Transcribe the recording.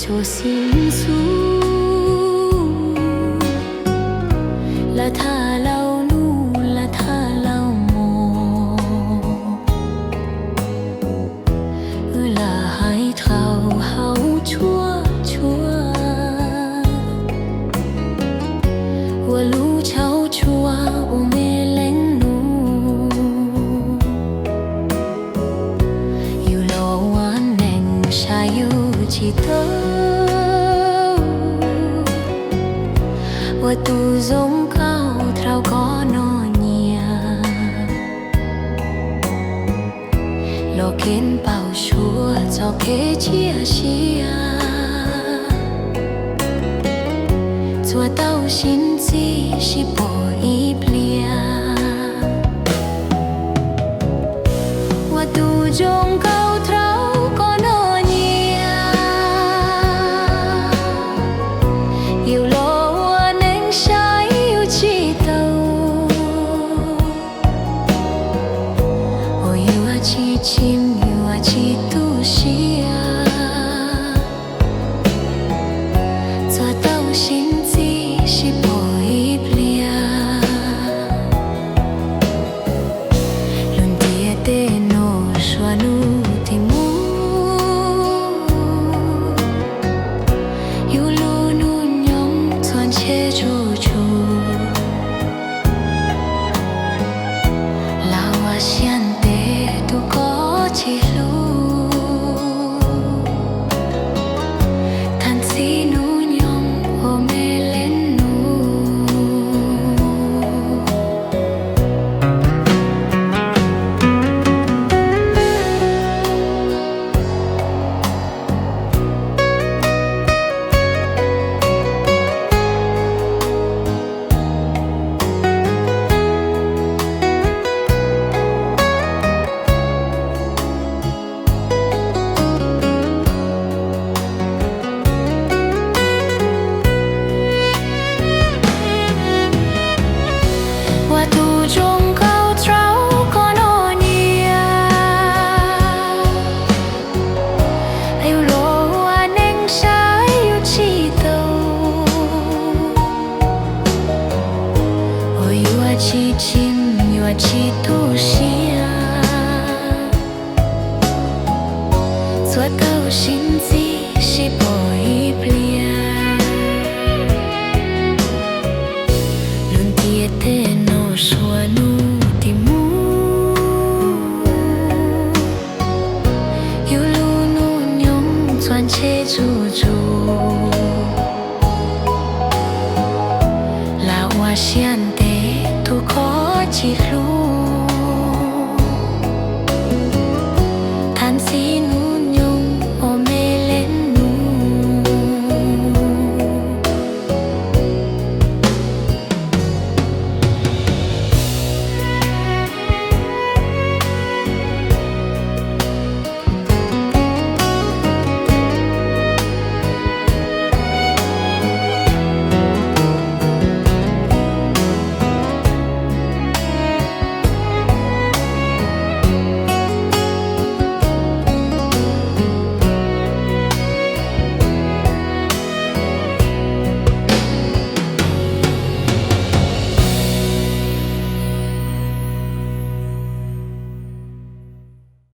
Tsuas xib xub, lawv thaj lauj nub, lawv thaj lauj hmos, wb lam hais thaum hauv tshuab tshuab, ua lub tshaub tshuab ua me leej nus. Yus los ua neej saib yus tsis tau, ua tus zoo nkauj rau koj noj nyiaj, los kev npau suav txoj kev ciaj sia, txuas tau sib txig sib pom ib pliag. Ua tus zoo nkauj rau koj noj nyiaj, yus los ua neej saib yus tsis tau, uas yuav tsis tsim yuav tsis tu siab, txuas tau sib txig sib pom ib pliag. Lub ntiaj teb no suav hnub tim mus, yus lub hnub nyoog txuas ntshe tsuj tsuj, lam ua siab ntev tus koj tsis hlub, thaj txhib hnub nyoog ua me leej nus. Ua tus zoo nkauj rau koj noj nyiaj, yus los ua neej saib yus tsis tau, uas yuav tsis tsim yuav tsis tu siab, txuas tau sib txig sib pom ib pliag. Lub ntiaj teb no suav hnub tim mus, yus lub hnub nyoog txuas ntshe tsuj tsuj,